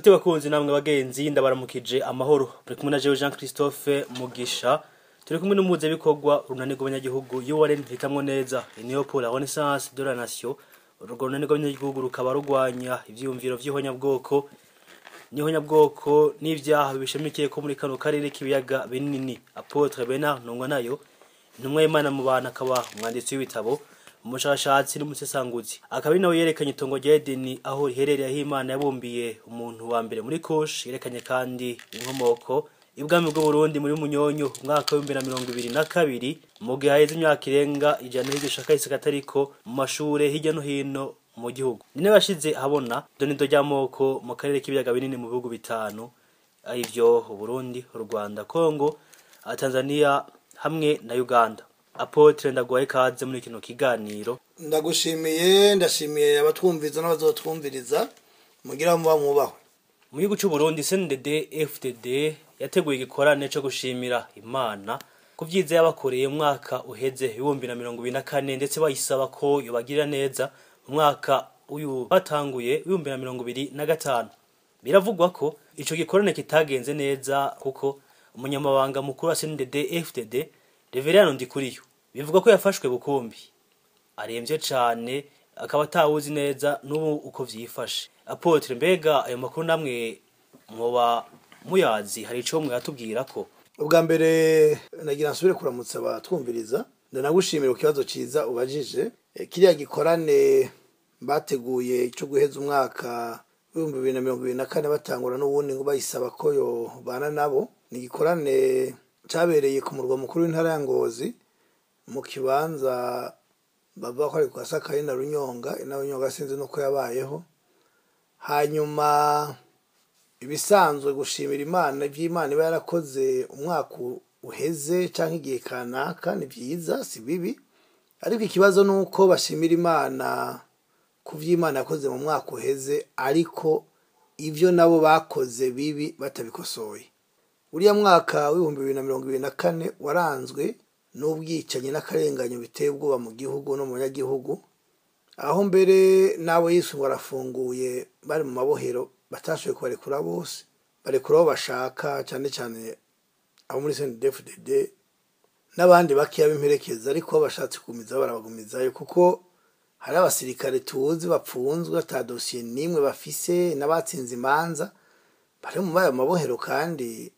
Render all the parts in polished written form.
Nshuti bakunzi namwe bagenzi, ndabaramukije amahoro. Muri kumwe na jewe Jean Christophe Mugisha, turi kumwe n'umuhuzabikorwa urunani rw'abanyagihugu URN hitamwo neza, Union pour la Renaissance de la Nation. Urwo runani rw'abanyagihugu rukaba rurwanya ivyiyumviro vy'ihonyabwoko n'ihonyabwoko n'ivyaha bishamikiye ko muri kano karere k'ibiyaga binini. Apôtre Bernard Ntungwanayo, intumwa y'Imana mu bantu, akaba umwanditsi w'ibitabo, umushakashatsi n'umusesanguzi, akaba ari nawe yerekanye itongo rya Edeni aho riherereye, aho Imana yabumbiye umuntu wa mbere muri Kush. Yerekanye kandi inkomoko ibwami bw'Uburundi muri Munyonyo umwaka wa 2022, mu gihe haheze imyaka irenga 100 higisha kahise katariko mu mashure hirya no hino mu gihugu. Ni nawe yashize ahabona donido ry'amoko mu karere k'ibiyaga binini mu bihugu bitanu, arivyo Uburundi, u Rwanda, Congo, Tanzania hamwe na Uganda. Apôtre, ndaguhaye ikaze muri kino kiganiro. Ndagushimiye, ndashimiye abatwumviza n'abazotwumviriza. Mugira muba mwubahwe. Mu gihugu c'u Burundi, CNDD FDD yateguye igikorane co gushimira Imana ku vyiza yabakoreye mu mwaka uheze 2024, ndetse bayisaba ko yobagirira neza mu mwaka uyu batanguye 2025. Biravugwa ko ico gikorane kitagenze neza, kuko umunyamabanga mukuru wa CNDD FDD, Reverien Ndikuriyo, bivugwa ko yafashwe bukumbi, aremvye cane, akaba atawuzi neza n'ubu uko vyifashe. Apôtre, mbega ayo makuru namwe mwoba muyazi? Hari ico mwatubwira ko? Ubwa mbere nagira nsubire kuramutsa abatwumviriza, ndanagushimira ku kibazo ciza ubajije. Kiriya gikorane bateguye cyo guheza umwaka wa 2024 batangura n'uwundi, ngo bayisaba ko yobana nabo, ni igikorane cabereye ku murwa mukuru w'intara ya Ngozi, mu kibanza bavuga ko ari kwa Sakayi na Runyonga. Na Runyonga sinzi nuko yabayeho. Hanyuma ibisanzwe gushimira Imana iby'Imana iba yarakoze umwaka uheze cyangwa igihe kanaka ni byiza, si bibi. Ariko ikibazo ni uko bashimira Imana ku by'Imana yakoze mu mwaka uheze, ariko ibyo nabo bakoze bibi batabikosoye. Uriya mwaka wa 2024 waranzwe n'ubwicanyi n'akarenganyo biteye ubwoba mu gihugu no mu banyagihugu, aho mbere n'abo Yesu ngo arafunguye bari mu mabohero batashoboye kubarekura bose, barekura abo bashaka, cyane cyane abo muri CNDD-FDD n'abandi bakeya b'imperekeza. Ariko bashatse kugumiza barabagumizayo, kuko hari abasirikare tuzi bapfunzwe ata dosiye n'imwe bafise, n'abatsinze imanza bari mu ayo mabohero kandi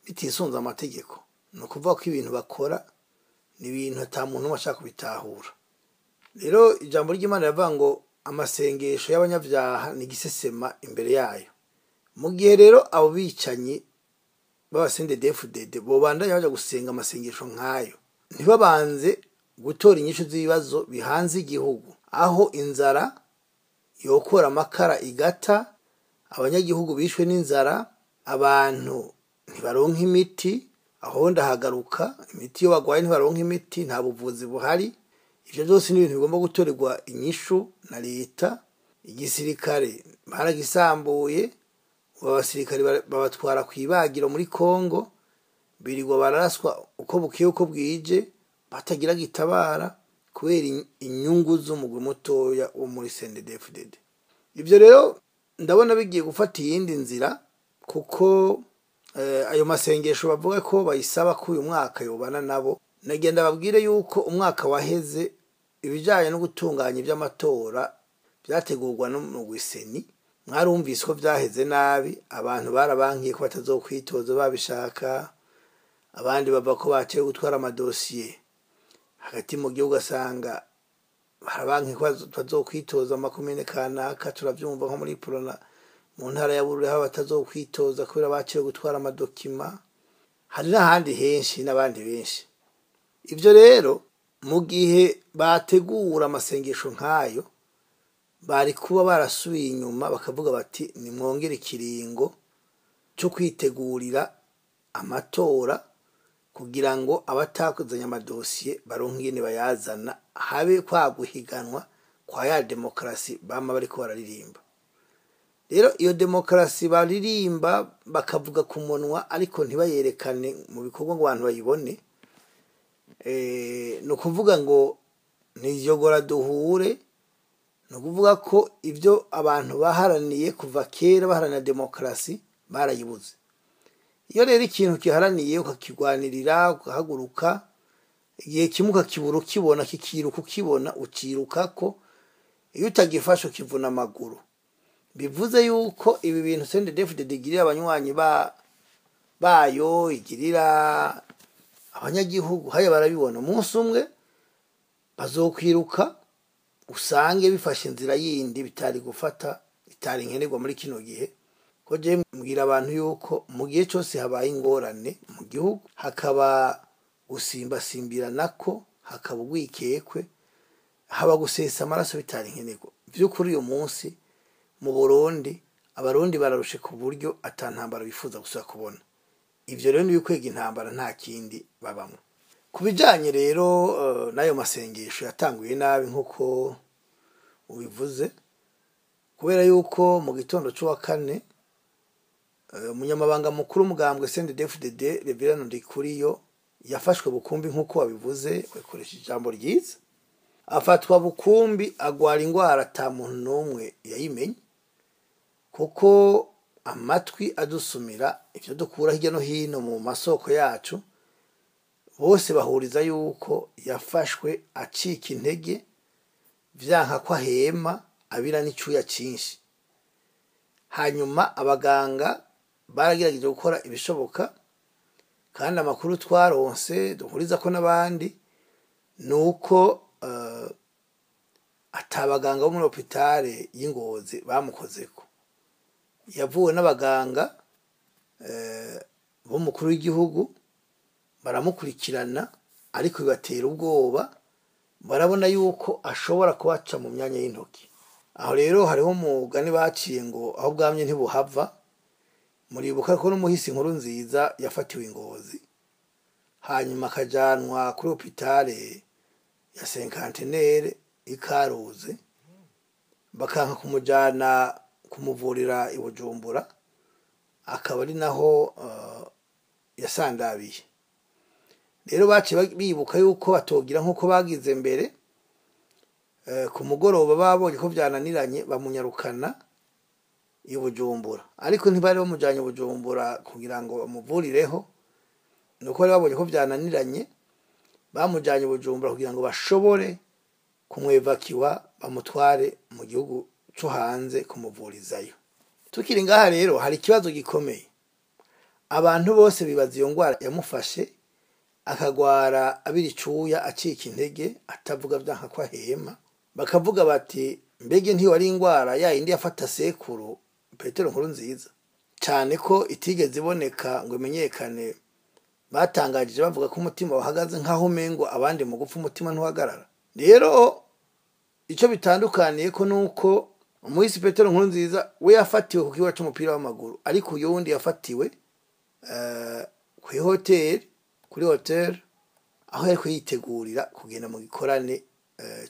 bitisunze amategeko. Ni ukuvuga ko ibintu bakora ni ibintu ata muntu n'umwe ashaka kubitahura. Rero ijambo ry'Imana riravuga ngo amasengesho y'abanyabyaha ni igisesema imbere yayo. Mu gihe rero abo bicanyi b'aba CNDD-FDD bobandanya baja gusenga amasengesho nk'ayo, ntibabanze gutora inyishu z'ibibazo bihanze igihugu, aho inzara yokora amakara igata, abanyagihugu bishwe n'inzara, abantu ntibaronka imiti, aho ndahagaruka, imiti iyo bagwaye ntibaronka imiti, nta buvuzi buhari. Ivyo byose ni ibintu bigomba gutorerwa inyishu na leta. Igisirikare baragisambuye, ubu abasirikare babatwara kw'ibagiro muri Kongo, birirwa bararaswa uko bukeye uko bwije, batagira gitabara, kubera inyungu z'umugwi mutoya wo muri CNDD-FDD. Ivyo rero ndabona bigiye gufata iyindi nzira, kuko ayo masengesho bavuga ko bayisaba ko uyu mwaka yobana nabo, nagenda babwire yuko umwaka waheze ibijanye no gutunganya ivy'amatora byategurwa n'umugwi CENI. Mwarumvise ko vyaheze nabi, abantu barabankiye ko batazokwitoza babishaka, abandi bava ko baciye gutwara amadosiye hagati mu gihugu, ugasanga barabankiye ko batazokwitoza amakomine kanaka. Turavyumva nko muri Prona mu ntara ya Bururi, aho batazokwitoza kubera baciye gutwara amadokima. Hari n'ahandi henshi n'abandi benshi. Ivyo rero, mu gihe bategura amasengesho nk'ayo, bari kuba barasubiye inyuma bakavuga bati: "Nimwongere ikiringo cyo kwitegurira amatora, kugira ngo abatakozanye amadosiye baronke ingene bayazana, habe kwa guhiganwa kwa ya demokarasi bama bariko bararirimba." Rero iyo demokarasi baririmba bakavuga ku munwa, ariko ntibayerekane mu bikorwa ngo abantu bayibone, ni ukuvuga ngo niyogora duhure. Ni ukuvuga ko ibyo abantu baharaniye kuva kera, baharanira demokarasi, barayibuze. Iyo rero ikintu kiharaniye ukakigwanirira, ugahaguruka, igihe kimwe ukakibura, ukibona kikiruka, ukibona ukirukako, iyo utagifashe ukivuna amaguru. Bivuze yuko ibi bintu CNDD-FDD igirira abanywanyi bayo, igirira abanyagihugu haya, barabibona. Umunsi umwe bazokwiruka, usange bifashe inzira yindi bitari gufata, itari nkenerwa muri kino gihe. Ko je mbwira abantu yuko mu gihe cyose habaye ingorane mu gihugu, hakaba gusimbasimbirana, hakaba urwikekwe, haba gusesa amaraso bitari nkenerwa. Vy'ukuri uyu munsi mu Burundi Abarundi bararushe ku buryo ata ntambara bifuza gusubira kubona. Ivyo rero n'ibikwega intambara, nta kindi babamwo. Ku bijanye rero n'ayo masengesho yatanguye nabi nk'uko ubivuze, kubera yuko mu gitondo c'uwa kane umunyamabanga mukuru w'umugambwe CNDD-FDD Reverend Ndikuriyo yafashwe bukumbi, nk'uko wabivuze, wakoresha ijambo ryiza, afatwa bukumbi, agwara ingwara ata muntu n'umwe yayimenye, kuko amatwi adusumira, ivyo dukura hirya no hino mu masoko yacu, bose bahuriza yuko yafashwe acika intege, vyanka ko ahema, abira n'icuya cinshi. Hanyuma abaganga baragerageje gukora ibishoboka, kandi amakuru twaronse duhuriza ko n'abandi ni uko ata baganga bo muri hôpital y'i Ngozi bamukozeko. Yavuwe n'abaganga b'umukuru w'igihugu, baramukurikirana, ariko bibatera ubwoba, barabona yuko ashobora kubaca mu myanya y'intoki. Aho rero hariho umugani baciye ngo aho bwamye ntibuhava. Muribuka ko n'umuhisi Nkuru Nziza yafatiwe i Ngozi, hanyuma akajanwa kuri hôpital ya Cinquantenaire ikaruze, bakanka kumujana kumuvurira i Bujumbura, akaba ari naho yasandabiye. Rero baciye bibuka yuko batogira nk'uko bagize mbere, ku mugoroba babonye ko vyananiranye, bamunyarukana i Bujumbura. Ariko ntibari bamujanye i Bujumbura kugira ngo bamuvurireho, nuko bari babonye ko vyananiranye, bamujanye i Bujumbura kugira ngo bashobore kumwevakiwa, bamutware mu gihugu co hanze kumuvurizayo. Tukiri ngaha rero hari ikibazo gikomeye. Abantu bose bibaza iyo ngwara yamufashe, akagwara abira icuya, acika intege, atavuga, vyanka ko ahema, bakavuga bati mbege ntiwari ingwara ya yindi yafata sekuru Petero Nkuru Nziza, cane ko itigeze iboneka ngo imenyekane? Batangajije bavuga ko umutima wahagaze, nk'aho umengo abandi mu gupfa umutima ntuhagarara. Rero ico bitandukaniye ko nuko umuhisi Petero Nkuru Nziza we yafatiwe ku kibuga c'umupira w'amaguru, ariko uyu wundi yafatiwe kw'ihoteli, kuri hotel aho yariko yitegurira kugenda mu gikorane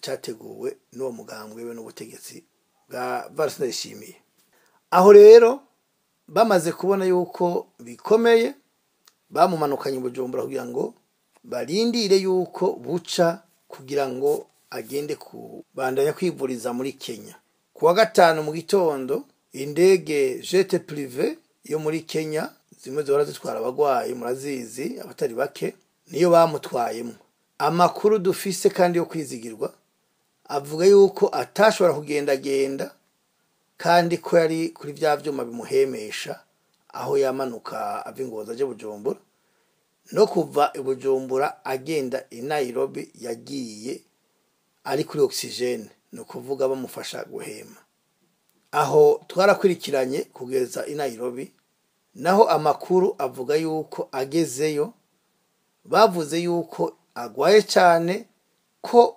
categuwe n'uwo mugambwe we n'ubutegetsi bwa Evariste Ndayishimiye. Aho rero bamaze kubona yuko bikomeye, bamumanukanye i Bujumbura kugira ngo barindire yuko buca, kugira ngo agende kubandanya kwivuriza muri Kenya. Ku wa gatanu mu gitondo, indege jet privé yo muri Kenya, zimwe zihora zitwara abagwayi, murazizi abatari bake, niyo bamutwayemo. Amakuru dufise kandi yo kwizigirwa avuga yuko atashobora kugendagenda, kandi ko yari kuri vya vyuma bimuhemesha aho yamanuka ava i Ngozi aje Bujumbura, no kuva i Bujumbura agenda i Nairobi yagiye ari kuri oxygène, ni ukuvuga bamufasha guhema. Aho twarakurikiranye kugeza i Nairobi, naho amakuru avuga yuko agezeyo bavuze yuko agwaye cyane, ko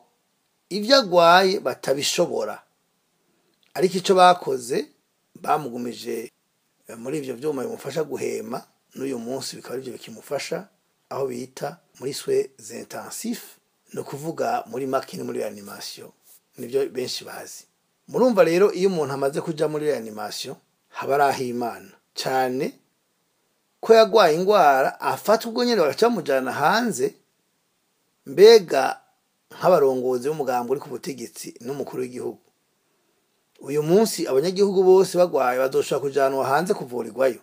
ibyo agwaye batabishobora. Ariko icyo bakoze, bamugumije muri ibyo byuma bimufasha guhema, n'uyu munsi bikaba aribyo bikimufasha, aho bita muri soins intensifs, ni ukuvuga muri make ni muri réanimation, nibyo benshi bazi. Murumva rero, iyo umuntu amaze kuja muri réanimation haba ari ah'Imana cyane, ko yagwaye ingwara afata ubwo nyene bagaca bamujana hanze. Mbega nk'abarongozi b'umugambi uri ku butegetsi n'umukuru w'igihugu Uyu munsi abanyagihugu bose bagwaye bazoshobora kujanwa hanze kuvurirwayo.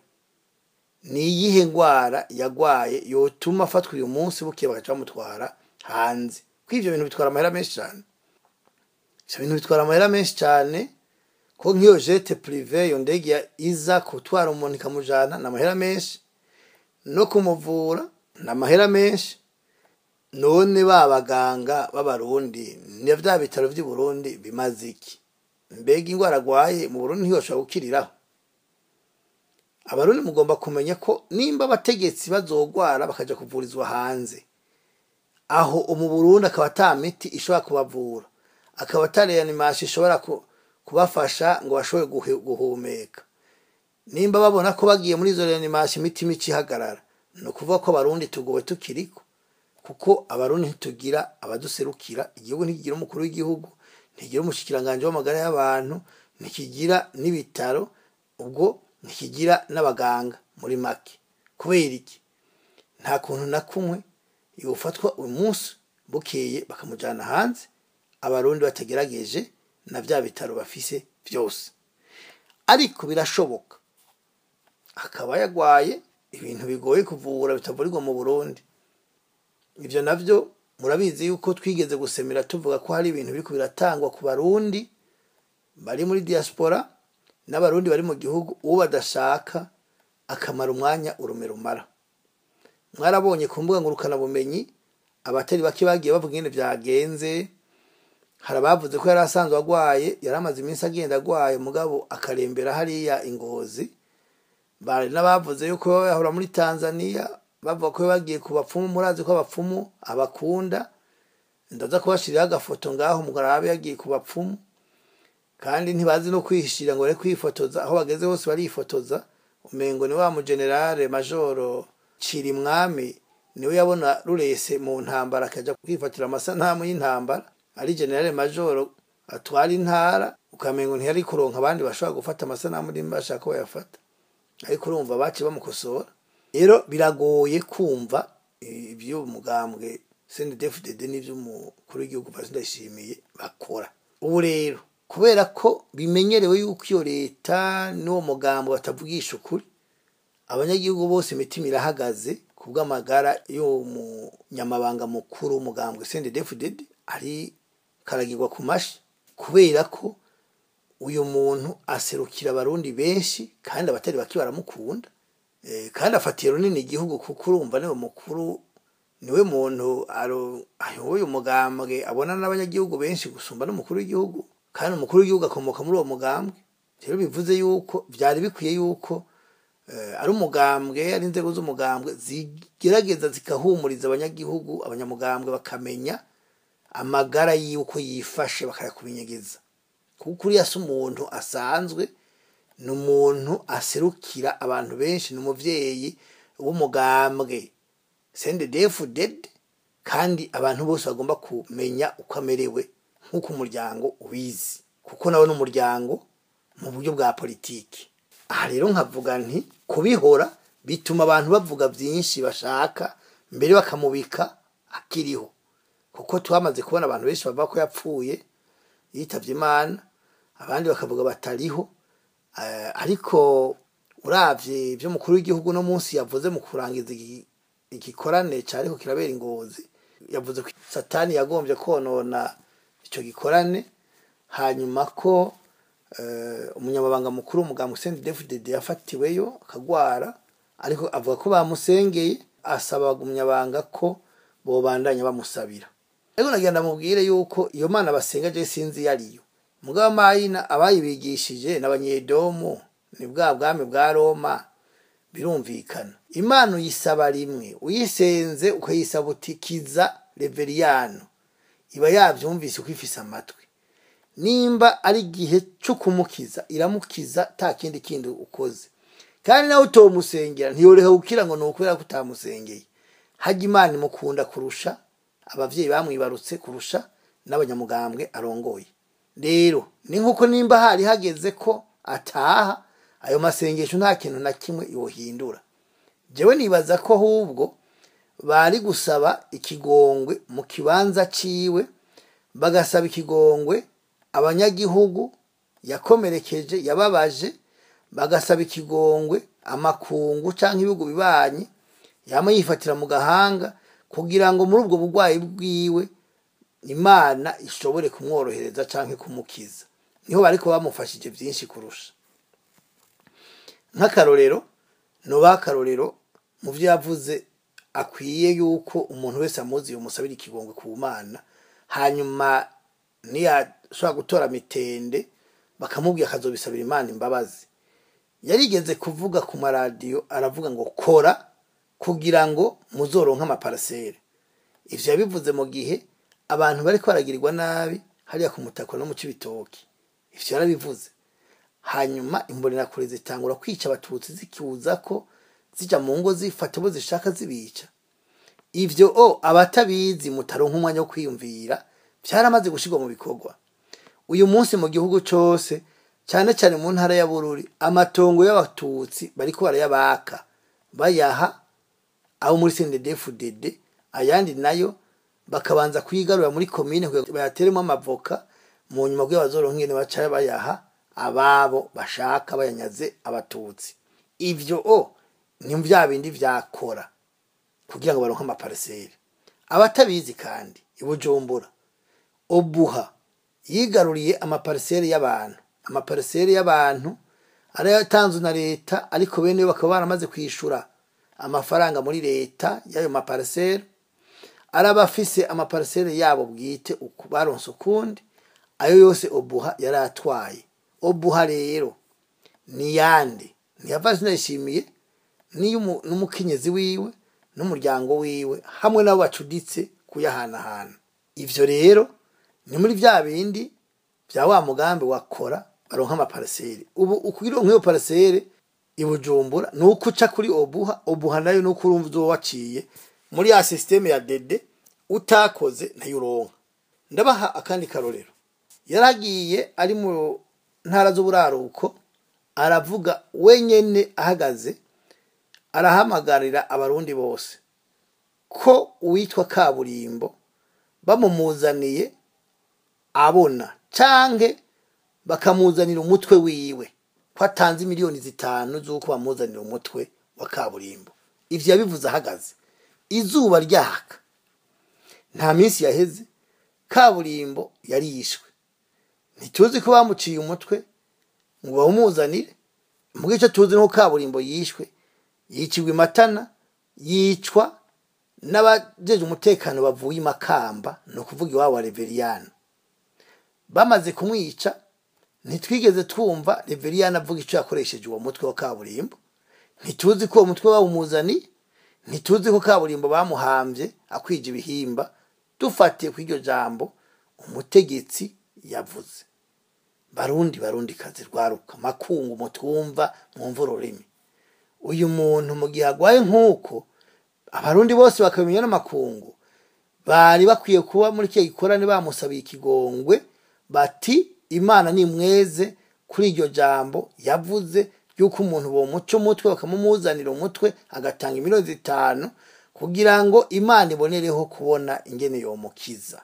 Ni iyihe ngwara yagwaye yotuma afatwa uyu munsi bukeye bagaca bamutwara hanze? Ko ivyo bintu bitwara amahera menshi cane, ivyo bintu bitwara amahera menshi cane, ko nk'iyo jet privé, iyo ndege iza gutwara umuntu ikamujana, ni amahera menshi, no kumuvura ni amahera menshi. None ba baganga b'Abarundi ni vya bitaro vy'i Burundi bimaze iki? Mbega ingwara agwaye mu Burundi ntiyoshobora gukiriraho? Abarundi mugomba kumenya ko nimba abategetsi bazogwara bakaja kuvurizwa hanze, aho mu Burundi akaba ata miti ishobora kubavura, akaba ata réanimation ishobora kubafasha ngo bashobore guhumeka, nimba babona ko bagiye muri izo réanimation imitima ica ihagarara, ni ukuvuga ko Abarundi tugowe tukiriko, kuko Abarundi ntitugira abaduserukira. Igihugu ntikigira umukuru w'igihugu, ntikigira umushikiranganji w'amagara y'abantu, ntikigira n'ibitaro, ubwo ntikigira n'abaganga muri make. Kubera iki? Nta kuntu na kumwe yofatwa uyu munsi bukeye bakamujana hanze, Abarundi batagerageje na vya bitaro bafise vyose. Ariko birashoboka akaba yagwaye ibintu bigoye kuvura, bitavurirwa mu Burundi. Ivyo navyo murabizi yuko twigeze gusemera tuvuga ko hari ibintu biriko biratangwa ku Barundi bari muri diaspora n'Abarundi bari mu gihugu, uwo badashaka akamara umwanya urume rumara. Mwarabonye ku mbuga ngurukanabumenyi abatari bake bagiye bavuga ingene vyagenze. Hari abavuze ko yari asanzwe agwaye, yari amaze iminsi agenda agwaye, mugabo akarembera hariya i Ngozi. Bari n'abavuze yuko yahora muri Tanzania, bavuga ko bagiye ku bapfumu. Murazi ko abapfumu abakunda, ndaza kubashiriraho agafoto ngaho mugarabe yagiye ku bapfumu. Kandi ntibazi no kwihishira ngo bare kwifotoza, aho bageze hose barifotoza, umengo ni wa mu général major Cirimwami, niwe yabona rurese mu ntambara akaja kwifatira amasanamu y'intambara, ari général major atwara intara, ukamengo ntiyari kuronka abandi bashobora gufata amasanamu nimba bashaka ko bayafata. Ariko urumva baciye bamukosora. Rero biragoye kumva ivy'umugambwe CNDD-FDD n'ivy'umukuru w'igihugu Evariste Ndayishimiye bakora ubu. Rero kubera ko bimenyerewe yuko iyo leta n'uwo mugambwe batavugisha ukuri, abanyagihugu bose imitima irahagaze ku bw'amagara y'uwo munyamabanga mukuru w'umugambwe CNDD-FDD ari karagirwa ku mashi, kubera ko uyu muntu aserukira Abarundi benshi kandi abatari bake baramukunda, kandi afatiye runini igihugu, kuko urumva niwe mukuru, niwe muntu ayoboye umugambwe abona n'abanyagihugu benshi gusumba n'umukuru w'igihugu, kandi umukuru w'igihugu akomoka muri uwo mugambwe. Rero bivuze yuko vyari bikwiye yuko ari umugambwe, ari inzego z'umugambwe zigerageza zikahumuriza abanyagihugu, abanyamugambwe bakamenya amagara yiwe uko yifashe, bakayakubinyegeza, kuko uriya si umuntu asanzwe, ni umuntu aserukira abantu benshi, ni umuvyeyi w'umugambwe CNDD-FDD, kandi abantu bose bagomba kumenya uko amerewe nk'uko umuryango ubizi, kuko nawe n'umuryango mu buryo bwa politiki. Aha rero nkavuga nti kubihora bituma abantu bavuga byinshi bashaka, mbere bakamubika akiriho, kuko twamaze kubona abantu benshi bavuga ko yapfuye, yitavye Imana, abandi bakavuga batariho. Ariko uravye ivyo umukuru w'igihugu no munsi yavuze mu kurangiza igikorane cariko kirabera i Ngozi, yavuze ko Satani yagombye konona ico gikorane, hanyuma ko umunyamabanga mukuru w'umugambwe CNDD-FDD yafatiweyo akagwara, ariko avuga ko bamusengeye, asaba abagumyabanga ko bobandanya bamusabira. Ariko nagira ndamubwire yuko iyo Mana basenga je sinzi iyo ariyo, mugabo mayina abayibigishije n'Abanyedomu, ni bwa bwami bwa Roma. Birumvikana, Imana uyisaba rimwe, uyisenze ukayisaba uti kiza Reveriyano, iba yavyumvise uko ifise amatwi. Nimba ari igihe cyo kumukiza, iramukiza ta kindi kindi ukoze. Kandi nawe utomusengera ntiyoreka gukira ngo ni ukubera ko utamusengeye. Hajya Imana imukunda kurusha abavyeyi bamwibarutse, kurusha n'abanyamugambwe arongoye. Rero ni nkuko nimba hari hageze ko ataha, ayo masengesho nta kintu na kimwe yohindura. Jewe nibaza ko ahubwo bari gusaba ikigongwe mu kibanza ciwe, bagasaba ikigongwe abanyagihugu. Yakomerekeje, yababaje, bagasaba ikigongwe amakungu canke ibihugu bibanyi, yama yifatira mu gahanga kugira ngo muri ubwo burwayi bwiwe Imana ishobore kumworohereza canke kumukiza. Niho bariko bamufashije vyinshi kurusha. Nk'akarorero, noba akarorero mu vyo yavuze akwiye yuko umuntu wese amuzi yomusabira ikigongwe ku Mana, hanyuma niyashobora gutora mitende bakamubwira akazobisabira Imana imbabazi. Yarigeze kuvuga ku maradiyo, aravuga ngo kora kugira ngo muzoronke amaparasere. Ivyo yabivuze mu gihe abantu bariko baragirirwa nabi hariya ku Mutakura no mu Cibitoki. Ivyo yarabivuze. Hanyuma imbonerakure zitangura kwica abatutsi, zikibuza ko zija mu ngo, zifata abo zishaka, zibica. Ivyo o abatabizi mutaronka umwanya wo kwiyumvira, vyaramaze gushirwa mu bikorwa. Uyu munsi mu gihugu cose, cane cane mu ntara ya Bururi, amatongo y'abatutsi bariko barayabaka, bayaha abo muri CNDD-FDD, ayandi nayo bakabanza kuyigarura muri komine kugira bayateremo amavoka, mu nyuma kugira bazoronke ingene baca bayaha ababo bashaka, bayanyaze abatutsi. Ivyo o ni vya bindi vyakora kugira ngo baronke amapariseri. Abatabizi kandi, i Bujumbura Obuha yigaruriye amapariseri y'abantu, amapariseri y'abantu arayatanzwe na leta, ariko bene yo bakaba baramaze kwishura amafaranga muri leta y'ayo mapariseri. Arabafise amapariseri yabo bwite baronse ukundi, ayo yose Obuha yaratwaye. Obuha rero ni yande? Ntiyava Ndayishimiye n'umukenyezi wiwe n'umuryango wiwe hamwe nabo bacuditse kuyahanahana. Ivyo rero ni muri vya bindi vya wa mugambi wakora baronka amapariseri. Ubu ukugira nk'iyo pariseri i Bujumbura ni uko uca kuri Obuha. Obuha nayo ni uko urumva uzoba waciye muri ya système ya dede, utakoze ntayuronka. Ndabaha akandi karorero. Yaragiye ari mu ntara z'uburaruko, aravuga wenyene ahagaze, arahamagarira abarundi bose ko uwitwa Kaburimbo bamumuzaniye abona canke bakamuzanira umutwe wiwe, ko atanze 5 miliyoni z'uko bamuzanira umutwe wa Kaburimbo. Ivyo yabivuze ahagaze izuba ryaka. Nta minsi yaheze Kaburimbo yari yishwe. Ntituzi ko bamuciye umutwe ngo bawumuzanire. Mu icyo tuzi nuko Kaburimbo yishwe, yicirwa i Matana, yicwa n'abajeje umutekano bavuye i Makamba, ni ukuvuga iwabo wa Reveriyano. Bamaze kumwica, ntitwigeze twumva Reveriyano avuga icyo yakoresheje uwo mutwe wa Kaburimbo. Ntituzi ko uwo mutwe bawumuzaniye, ntituzi ko Kaburimbo bamuhambye akwije ibihimba. Dufatiye ku iryo jambo umutegetsi yavuze, Barundi, Barundi kazi, rwaruka, makungu mutwumva, mwumva ururimi, uyu muntu mu gihe agwaye nk'uko abarundi bose bakabimenya n'amakungu, bari bakwiye kuba muri kiya gikorane bamusabiye ikigongwe, bati Imana nimweze kuri iryo jambo yavuze yuko umuntu bomuca umutwe bakamumuzanira umutwe agatanga 5 miliyoni kugira ngo Imana ibonereho kubona ingene yomukiza.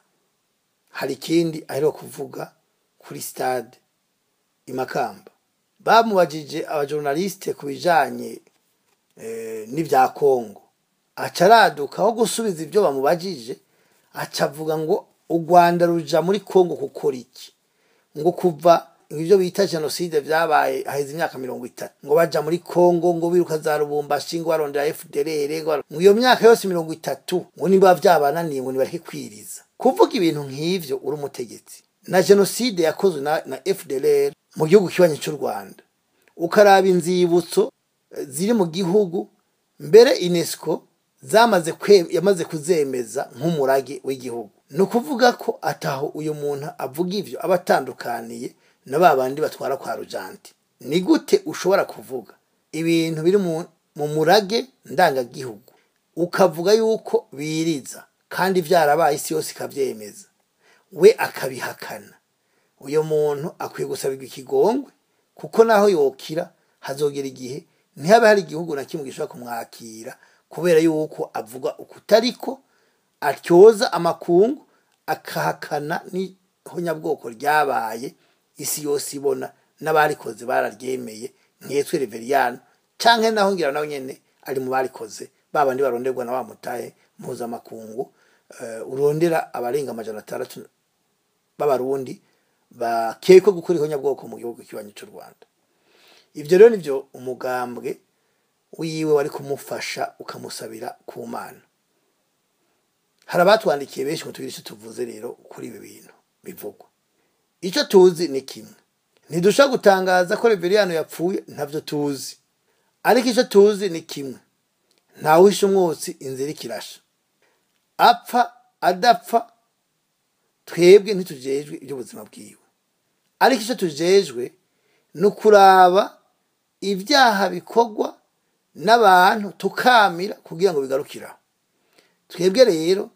Hari ikindi aheruka kuvuga kuri stade i Makamba. Bamubajije abajournaliste ku bijanye n'ibya Kongo, aca araduka aho gusubiza ibyo bamubajije, aca avuga ngo u Rwanda ruja muri Kongo gukora iki? Ngo kuva ibyo bita jenoside vyabaye haheze imyaka 30, ngo baja muri Kongo ngo biruka za Lubumbashi, ngo barondera FDLR, ngo iyo myaka yose 30 ngo niba vyabananiye ngo nibareke kwiriza. Kuvuga ibintu nk'ivyo uri umutegetsi, na jenoside yakozwe na FDLR mu gihugu kibanyi cy'u Rwanda, ukaraba inzibutso ziri mu gihugu, mbere UNESCO zamaze yamaze kuzemeza nk'umurage w'igihugu, ni ukuvuga ko ataho uyu muntu avuga ivyo aba atandukaniye na ba bandi batwara kwa Rujanti. Ni gute ushobora kuvuga ibintu biri mu murage ndangagihugu ukavuga yuko biriza kandi vyarabaye, isi yose ikavyemeza, we akabihakana? Uyu muntu akwiye gusabirwa ikigongwe, kuko naho yokira hazogera igihe ntihabe hari igihugu na kimwe gishobora kumwakira, kubera yuko avuga ukutariko, atyoza amakungu, akahakana n'ihonyabwoko ryabaye. Isi yose ibona n'abarikoze bararyemeye, nketswe Reveriyano canke naho ngira nawe nyene ari mu barikoze, babandi baronderwa na wa mutahe mpuzamakungu urondera abarenga 600 b'abarundi bakekwa gukora ihonyabwoko mu gihugu kibanyi c'u Rwanda. Ivyo rero nivyo umugambwe wiwe wari kumufasha ukamusabira ku Mana. Hari abatwandikiye benshi ngo tugire ico tuvuze rero kuri ibi bintu bivugwa. Ico tuzi ni kimwe, ntidushobora gutangaza ko Reveriyano yapfuye, ntavyo tuzi, ariko ico tuzi ni kimwe, ntawishe umwotsi inzira ikirasha. Apfa adapfa twebwe ntitujejwe iby'ubuzima bwiwe, ariko icyo tujejwe ni ukuraba ibyaha bikorwa n'abantu tukamira kugira ngo bigarukiraho. Twebwe rero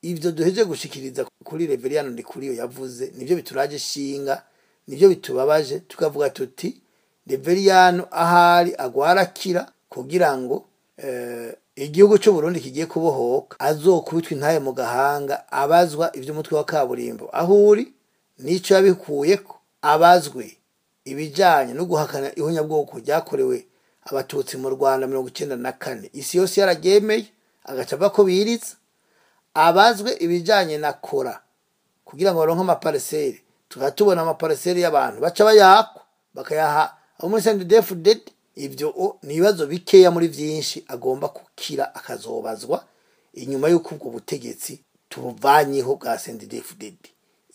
ibyo duheje gushikiriza kuri Reveriyano Ndikuriyo yavuze nibyo bituraje ishinga, nibyo bitubabaje, tukavuga tuti Reveriyano ahari agwara akira kugira ngo igihugu cy'u Burundi kigiye kubohoka, azokubitwa intaye mu gahanga, abazwa iby'umutwe wa kaburimbo aho uri n'icyo yabikuyeko, abazwe ibijyanye no guhakana ihonyabwoko ryakorewe abatutsi mu Rwanda 94, isi yose yararyemeye agaca ava ko biritse, abazwe ibijyanye na kora kugira ngo baronke amapariseri, tukaba tubona amapariseri y'abantu baca bayakwa bakayaha abo muri CNDD-FDD. Ibyo ni ibibazo bikeya muri byinshi agomba kukira akazobazwa inyuma y'uko ubwo butegetsi tubuvanyeho bwa CNDD-FDD.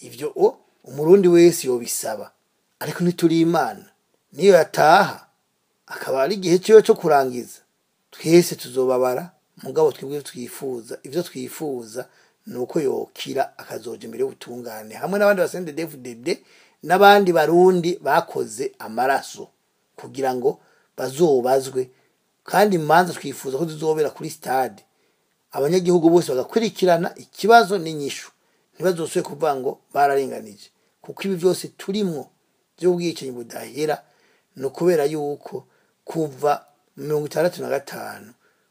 Ibyo umurundi wese yobisaba, ariko ntituri Imana, niyo yataha akaba ari igihe cyiwe cyo kurangiza, twese tuzobabara. Mugabo twebwe twifuza, ibyo twifuza ni uko yokira akazoja imbere y'ubutungane hamwe n'abandi ba CNDD-FDD n'abandi barundi bakoze amaraso kugira ngo bazobazwe. Kandi imanza twifuza ko zizobera kuri stade, abanyagihugu bose bagakurikirana ikibazo n'inyishu, ntibazosubire kuvuga ngo bararenganije, kuko ibi byose turimwo by'ubwicanyi budahera ni ukubera yuko kuva 65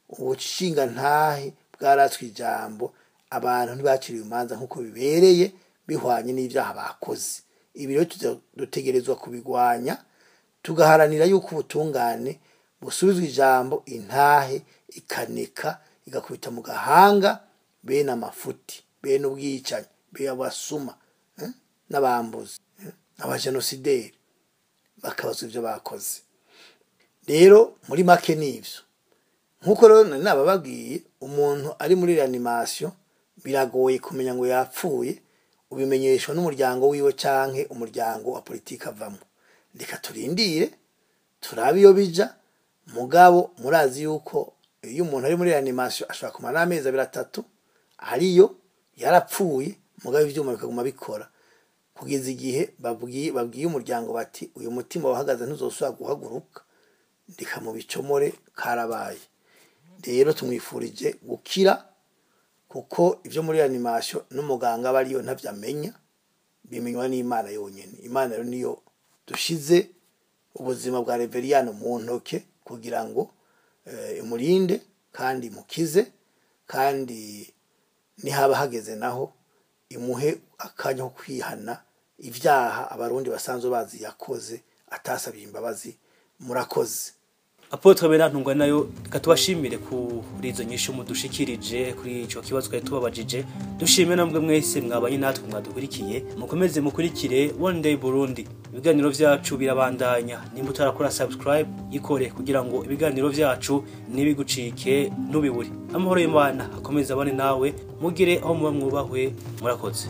ubushingantahe bwaratswe ijambo, abantu ntibaciriwe imanza nk'uko bibereye bihwanye n'ibyaha bakoze. Ibi rero dutegerezwa kubigwanya, tugaharanira yuko ubutungane busubizwa ijambo, intahe ikaneka igakubita mu gahanga bene amafuti, bene ubwicanyi, bene abasuma n'abambuzi, abajenosideri, bakabazwa ibyo bakoze. Rero muri make nivyo, nkuko rero nabababwiye, umuntu ari muri reanimation biragoye kumenya ngo yapfuye, ubimenyeshwa n'umuryango wiwe canke umuryango wa politiki avamo. Reka turindire turabe iyo bija, mugabo murazi yuko iyo umuntu ari muri reanimation ashobora kumara amezi 2 3 ariyo yarapfuye, mugabo ivyuma bikaguma bikora kugeza igihe babwiye umuryango bati uyu mutima wahagaze ntuzosubira guhaguruka, ndeka mu bicomore karabaye. Rero tumwifurije gukira, kuko ivyo muri reanimation n'umuganga aba ariyo ntavyo amenya, bimenywa n'Imana yonyene. Imana rero niyo dushize ubuzima bwa Reveriyano mu ntoke kugira ngo imurinde kandi imukize, kandi nihaba hageze naho imuhe akanya ko kwihana ibyaha abarundi basanzwe bazi yakoze atasabye imbabazi. Murakoze. Apotre Berantungwa nayo reka tubashimire kuri izo nyishu mudushikirije kuri ico kibazo twari tubabajije. Dushime namwe mwese mwabanye natwe mwadukurikiye, mukomeze mukurikire One Day Burundi. Ibiganiro vyacu birabandanya, nimba utarakora subscribe yikore kugira ngo ibiganiro vyacu nibigucike ntubibure. Amahoro y'Imana akomeze abane nawe, mugire aho muba mwubahwe. Murakoze.